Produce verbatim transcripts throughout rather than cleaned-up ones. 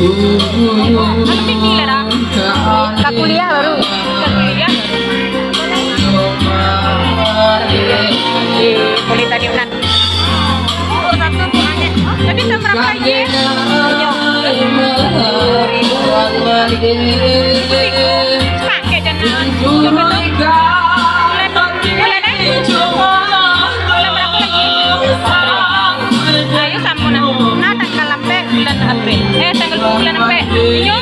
Anu pikir lah dah. Ka kuliah baru. Ka kuliah. Di Politeknik Unan. Umur satu tu anak. Tapi tahun berapa lagi, eh? Inyo. Dua ribu. Pakai jana. Bulan, bulan, eh? Bulan berapa lagi? Ayo, samo nah. Nah, tanggal ampek bulan April. Eh, tanggal bulan ampek. Inyo.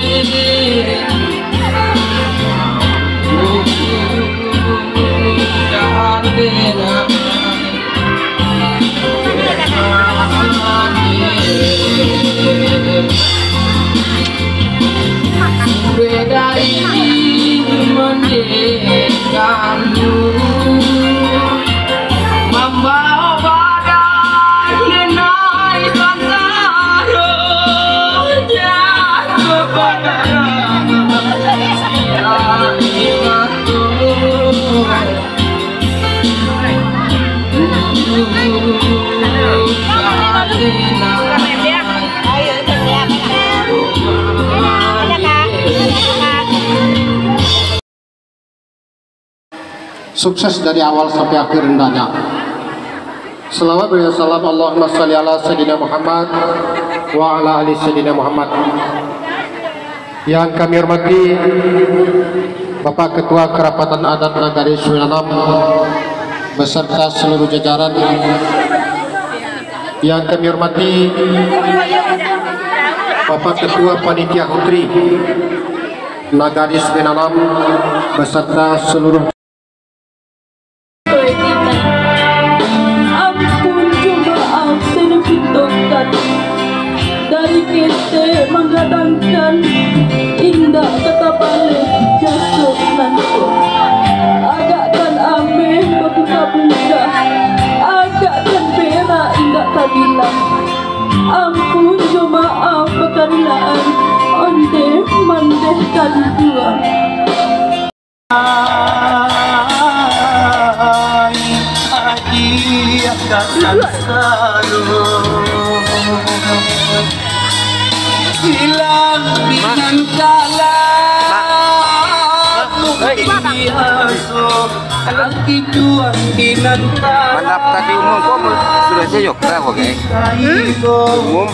Sukses dari awal sampai akhir hendaknya. Salawat berikan salam, Allahumma shalli ala Sayyidina Muhammad wa ala ali Sayyidina Muhammad. Yang kami hormati Bapak Ketua Kerapatan Adat Nagari Sungai Nanam beserta seluruh jajaran. Yang kami hormati Bapak Ketua Panitia Hutri Nagari Sungai Nanam beserta seluruh. Ampun jo maaf, teh pintokan. Dari ketek manggadangkan, indak tatabaleh jasok nan ko. Agakkan ameh babuka-buka, agakkan perak indak tabilang. Ampun jo maaf bakarilaan, ondeh mandehkan juo. Ai, agiah ka sansaro. Hilang di nan kalam, biaso, aki juang di nan kalam. Mandaftar di umum ko, sudah sajo, oke? Umum.